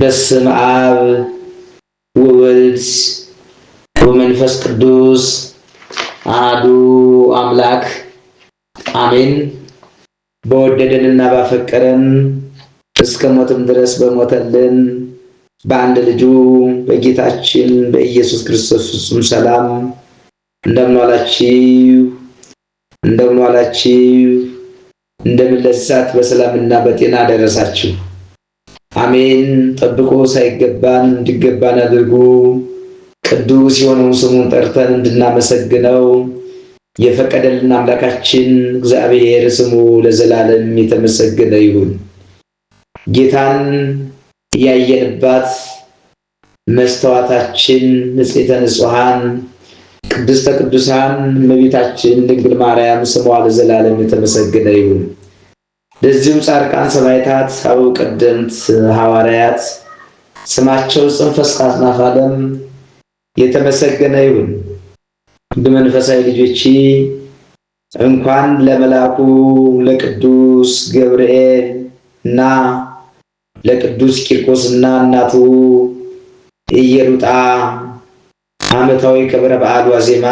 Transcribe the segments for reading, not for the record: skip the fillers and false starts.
በስመ አብ ወወልድ ወመንፈስ ቅዱስ አሐዱ አምላክ አሜን። በወደደንና ባፈቀረን እስከ ሞትም ድረስ በሞተልን በአንድ ልጁ በጌታችን በኢየሱስ ክርስቶስ ፍጹም ሰላም እንደምን ዋላችሁ? እንደምን ዋላችሁ? እንደምን ለዚህ ሰዓት በሰላምና በጤና ደረሳችሁ? አሜን። ጠብቆ ሳይገባን እንዲገባን አድርጎ ቅዱስ የሆነውን ስሙን ጠርተን እንድናመሰግነው የፈቀደልን አምላካችን እግዚአብሔር ስሙ ለዘላለም የተመሰገነ ይሁን። ጌታን ያየንባት መስተዋታችን ንጽሕተ ንጹሐን ቅድስተ ቅዱሳን እመቤታችን ድንግል ማርያም ስሟ ለዘላለም የተመሰገነ ይሁን። ለዚሁም ጻድቃን ሰማዕታት፣ አበው ቀደምት ሐዋርያት ስማቸው ጽንፈ እስከ አጽናፈ ዓለም የተመሰገነ ይሁን። ውድ መንፈሳዊ ልጆች፣ እንኳን ለመልአኩ ለቅዱስ ገብርኤል እና ለቅዱስ ቂርቆስ እና እናቱ ኢየሉጣ ዓመታዊ ክብረ በዓል ዋዜማ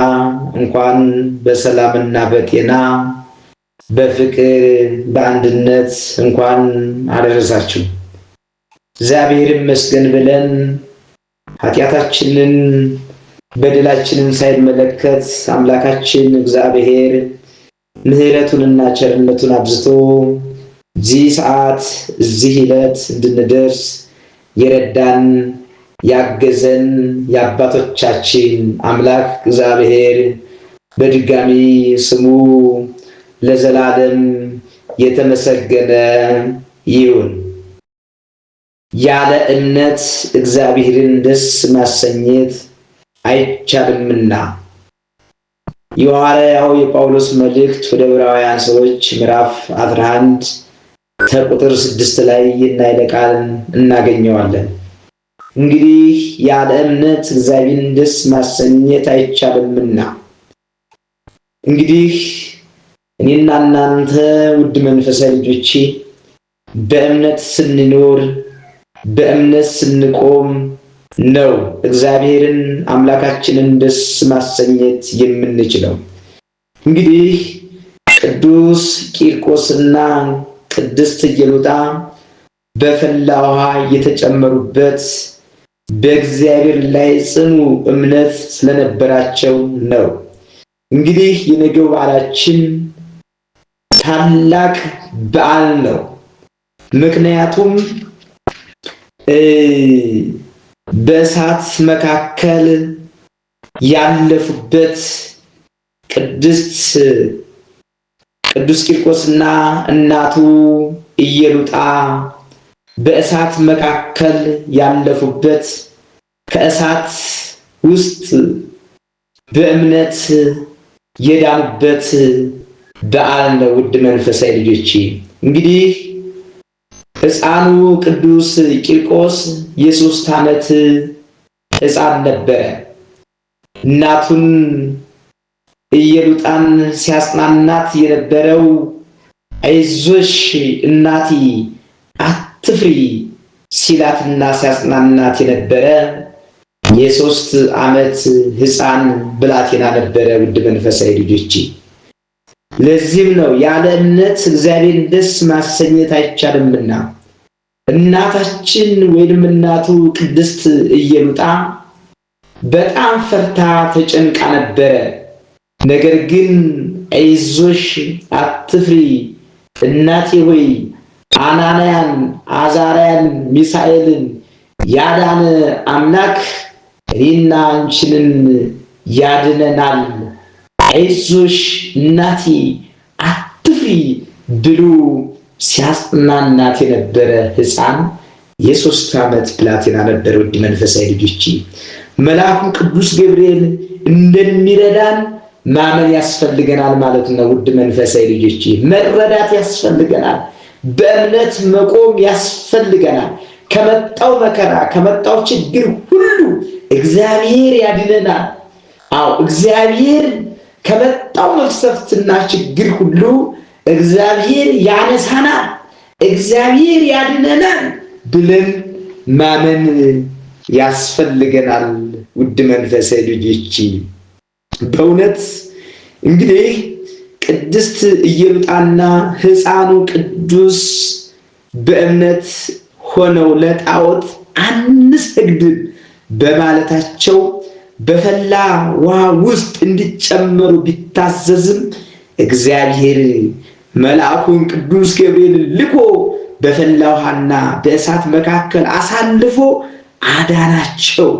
እንኳን በሰላምና በጤና በፍቅር በአንድነት እንኳን አደረሳችሁ። እግዚአብሔር ይመስገን ብለን ኃጢአታችንን በደላችንን ሳይመለከት አምላካችን እግዚአብሔር ምሕረቱንና ቸርነቱን አብዝቶ እዚህ ሰዓት እዚህ ዕለት እንድንደርስ የረዳን ያገዘን የአባቶቻችን አምላክ እግዚአብሔር በድጋሚ ስሙ ለዘላለም የተመሰገነ ይሁን። ያለ እምነት እግዚአብሔርን ደስ ማሰኘት አይቻልምና የሐዋርያው የጳውሎስ መልእክት ወደ ዕብራውያን ሰዎች ምዕራፍ 11 ከቁጥር 6 ላይ ይህን ኃይለ ቃል እናገኘዋለን። እንግዲህ ያለ እምነት እግዚአብሔርን ደስ ማሰኘት አይቻልምና። እንግዲህ እኔና እናንተ ውድ መንፈሳዊ ልጆቼ በእምነት ስንኖር፣ በእምነት ስንቆም ነው እግዚአብሔርን አምላካችንን ደስ ማሰኘት የምንችለው። እንግዲህ ቅዱስ ቂርቆስና ቅድስት ኢየሉጣ በፈላ ውሃ የተጨመሩበት በእግዚአብሔር ላይ ጽኑ እምነት ስለነበራቸው ነው። እንግዲህ የነገው በዓላችን ታላቅ በዓል ነው። ምክንያቱም በእሳት መካከል ያለፉበት ቅዱስ ቂርቆስና እናቱ ኢየሉጣ በእሳት መካከል ያለፉበት፣ ከእሳት ውስጥ በእምነት የዳኑበት በዓል ነው። ውድ መንፈሳዊ ልጆች፣ እንግዲህ ሕፃኑ ቅዱስ ቂርቆስ የ3 ዓመት ሕፃን ነበረ። እናቱን ኢየሉጣን ሲያጽናናት የነበረው አይዞሽ እናቲ አትፍሪ ሲላትና ሲያጽናናት የነበረ የ3 ዓመት ሕፃን ብላቴና ነበረ። ውድ መንፈሳዊ ልጆች፣ ለዚህም ነው ያለ እምነት እግዚአብሔርን ደስ ማሰኘት አይቻልምና እናታችን ወይንም እናቱ ቅድስት ኢየሉጣ በጣም ፈርታ ተጨንቃ ነበረ። ነገር ግን አይዞሽ አትፍሪ እናቴ ሆይ፣ አናንያን፣ አዛርያን፣ ሚሳኤልን ያዳነ አምላክ እኔና አንቺንም ያድነናል፣ አይዞሽ እናቴ አትፍሪ ብሎ ሲያጽናናት የነበረ ሕፃን የ3 ዓመት ብላቴና ነበር። ውድ መንፈሳዊ ልጆች፣ መልአኩ ቅዱስ ገብርኤል እንደሚረዳን ማመን ያስፈልገናል ማለት ነው። ውድ መንፈሳዊ ልጆች፣ መረዳት ያስፈልገናል። በእምነት መቆም ያስፈልገናል። ከመጣው መከራ፣ ከመጣው ችግር ሁሉ እግዚአብሔር ያድነናል። አዎ፣ እግዚአብሔር ከመጣው መቅሰፍትና ችግር ሁሉ እግዚአብሔር ያነሳናል፣ እግዚአብሔር ያድነናል ብለን ማመን ያስፈልገናል። ውድ መንፈሳዊ ልጆች በእውነት እንግዲህ ቅድስት ኢየሉጣና ሕፃኑ ቅዱስ በእምነት ሆነው ለጣዖት አንሰግድም በማለታቸው በፈላ ውሃ ውስጥ እንዲጨመሩ ቢታዘዝም እግዚአብሔር መልአኩን ቅዱስ ገብርኤል ልኮ በፈላ ውሃና በእሳት መካከል አሳልፎ አዳናቸው።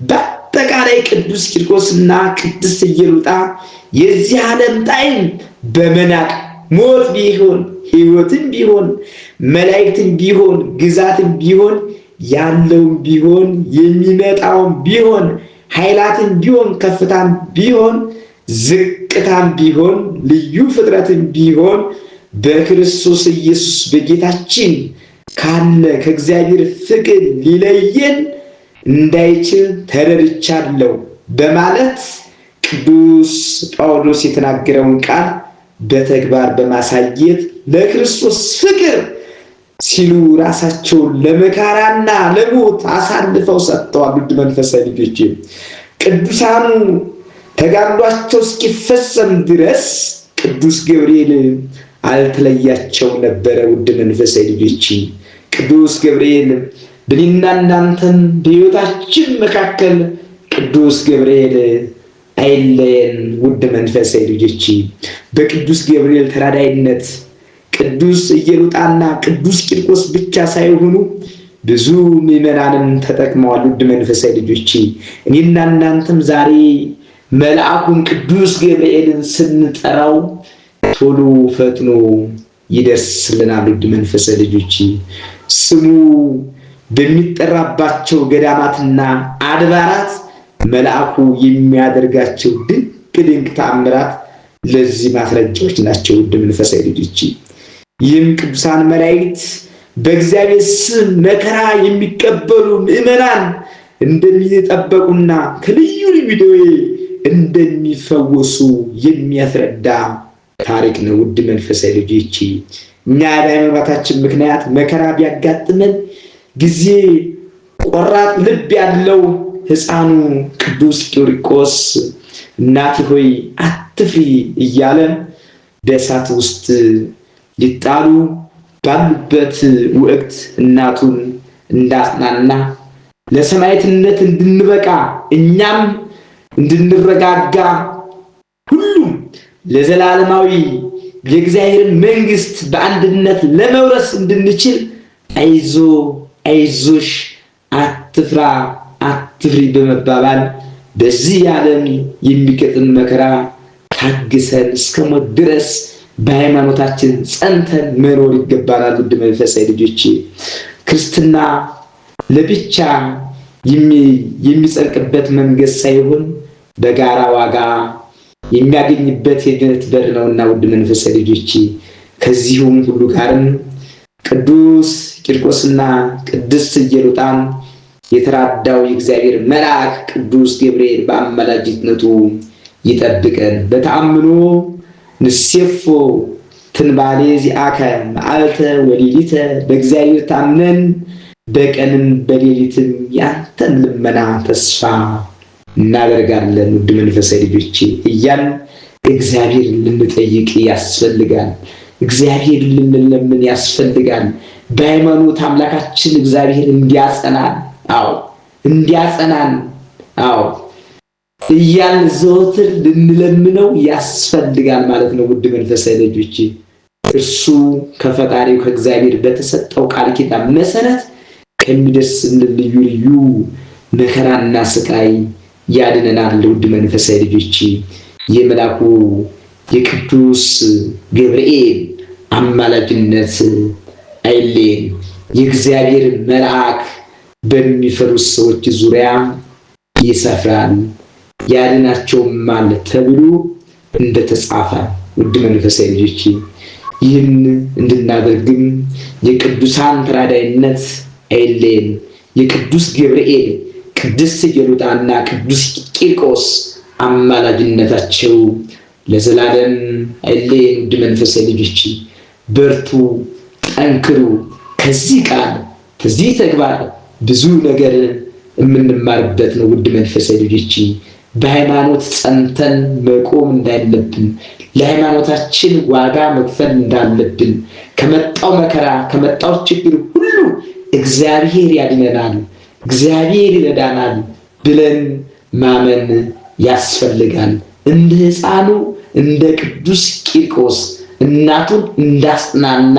በአጠቃላይ ቅዱስ ቂርቆስና ቅድስት ኢየሉጣ የዚህ ዓለም ጣዕም በመናቅ ሞት ቢሆን ሕይወትም ቢሆን መላእክትም ቢሆን ግዛትም ቢሆን ያለውም ቢሆን የሚመጣውም ቢሆን ኃይላትም ቢሆን ከፍታም ቢሆን ዝቅታም ቢሆን ልዩ ፍጥረትም ቢሆን በክርስቶስ ኢየሱስ በጌታችን ካለ ከእግዚአብሔር ፍቅር ሊለየን እንዳይችል ተረድቻለሁ በማለት ቅዱስ ጳውሎስ የተናገረውን ቃል በተግባር በማሳየት ለክርስቶስ ፍቅር ሲሉ ራሳቸውን ለመከራና ለሞት አሳልፈው ሰጥተዋል። ውድ መንፈሳዊ ልጆች ቅዱሳኑ ተጋድሏቸው እስኪፈጸም ድረስ ቅዱስ ገብርኤል አልተለያቸው ነበረ። ውድ መንፈሳዊ ልጆች ቅዱስ ገብርኤል በእኔና እናንተም በሕይወታችን መካከል ቅዱስ ገብርኤል አይለየን። ውድ መንፈሳዊ ልጆች በቅዱስ ገብርኤል ተራዳይነት ቅዱስ ኢየሉጣና ቅዱስ ቂርቆስ ብቻ ሳይሆኑ ብዙ ምዕመናንም ተጠቅመዋል። ውድ መንፈሳዊ ልጆች እኔና እናንተም ዛሬ መልአኩን ቅዱስ ገብርኤልን ስንጠራው ቶሎ ፈጥኖ ይደርስልናል። ውድ መንፈሳዊ ልጆች ስሙ በሚጠራባቸው ገዳማትና አድባራት መልአኩ የሚያደርጋቸው ድንቅ ድንቅ ተአምራት ለዚህ ማስረጃዎች ናቸው። ውድ መንፈሳዊ ልጆች ይህም ቅዱሳን መላእክት በእግዚአብሔር ስም መከራ የሚቀበሉ ምዕመናን እንደሚጠበቁና ከልዩ ልዩ ደዌ እንደሚፈወሱ የሚያስረዳ ታሪክ ነው። ውድ መንፈሳዊ ልጆች እኛ በሃይማኖታችን ምክንያት መከራ ቢያጋጥመን ጊዜ ቆራጥ ልብ ያለው ሕፃኑ ቅዱስ ቂርቆስ እናቴ ሆይ አትፍሪ እያለ በእሳት ውስጥ ሊጣሉ ባሉበት ወቅት እናቱን እንዳጽናና ለሰማዕትነት እንድንበቃ እኛም እንድንረጋጋ ሁሉም ለዘላለማዊ የእግዚአብሔርን መንግሥት በአንድነት ለመውረስ እንድንችል አይዞ አይዞሽ፣ አትፍራ አትፍሪ በመባባል በዚህ ዓለም የሚገጥም መከራ ታግሰን እስከ ሞት ድረስ በሃይማኖታችን ጸንተን መኖር ይገባናል። ውድ መንፈሳዊ ልጆች ክርስትና ለብቻ የሚጸድቅበት መንገድ ሳይሆን በጋራ ዋጋ የሚያገኝበት የድነት በር ነውና ውድ መንፈሳዊ ልጆች ከዚሁም ሁሉ ጋርም ቅዱስ ቂርቆስና ቅድስት ኢየሉጣን የተራዳው የእግዚአብሔር መልአክ ቅዱስ ገብርኤል በአማላጅነቱ ይጠብቀን። በተአምኖ ንሴፎ ትንባሌ ዚአከ መዓልተ ወሌሊተ፣ በእግዚአብሔር ታምነን በቀንም በሌሊትም ያንተን ልመና ተስፋ እናደርጋለን። ውድ መንፈሳዊ ልጆቼ እያን እግዚአብሔር ልንጠይቅ ያስፈልጋል። እግዚአብሔር ልንለምን ያስፈልጋል። በሃይማኖት አምላካችን እግዚአብሔር እንዲያጸናን፣ አዎ እንዲያጸናን፣ አዎ እያልን ዘወትር ልንለምነው ያስፈልጋል ማለት ነው። ውድ መንፈሳዊ ልጆቼ እርሱ ከፈጣሪው ከእግዚአብሔር በተሰጠው ቃል ኪዳን መሰረት ከሚደርስልን ልዩ ልዩ መከራና ስቃይ ያድነናል። ውድ መንፈሳዊ ልጆቼ የመልአኩ የቅዱስ ገብርኤል አማላጅነት አይለየን። የእግዚአብሔር መልአክ በሚፈሩት ሰዎች ዙሪያ ይሰፍራል ያድናቸውማል ተብሎ እንደተጻፈ ውድ መንፈሳዊ ልጆች ይህን እንድናደርግም የቅዱሳን ተራዳይነት አይለየን። የቅዱስ ገብርኤል፣ ቅድስት ኢየሉጣና ቅዱስ ቂርቆስ አማላጅነታቸው ለዘላለም አይለየን። ውድ መንፈሳዊ ልጆች በርቱ፣ ጠንክሩ። ከዚህ ቃል ከዚህ ተግባር ብዙ ነገር የምንማርበት ነው። ውድ መንፈሳዊ ልጆች በሃይማኖት ጸንተን መቆም እንዳለብን፣ ለሃይማኖታችን ዋጋ መክፈል እንዳለብን፣ ከመጣው መከራ ከመጣው ችግር ሁሉ እግዚአብሔር ያድነናል፣ እግዚአብሔር ይረዳናል ብለን ማመን ያስፈልጋል። እንደ ሕፃኑ እንደ ቅዱስ ቂርቆስ እናቱን እንዳጽናና፣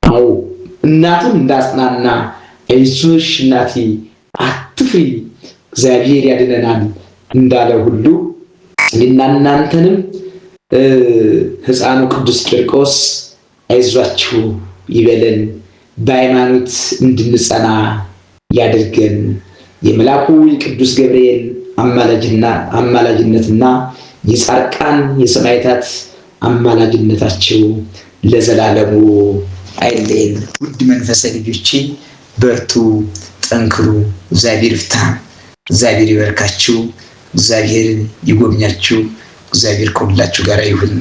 አዎ እናቱን እንዳጽናና፣ አይዞሽ እናቴ አትፍሪ እግዚአብሔር ያድነናል እንዳለ ሁሉ እኔና እናንተንም ሕፃኑ ቅዱስ ቂርቆስ አይዟችሁ ይበለን፣ በሃይማኖት እንድንጸና ያድርገን። የመልአኩ የቅዱስ ገብርኤል አማላጅነትና የጻድቃን የሰማዕታት አማላጅነታቸው ለዘላለሙ አይለየን። ውድ መንፈሳዊ ልጆቼ በርቱ፣ ጠንክሩ። እግዚአብሔር ይፍታ። እግዚአብሔር ይበርካችሁ። እግዚአብሔር ይጎብኛችሁ። እግዚአብሔር ከሁላችሁ ጋር ይሁን።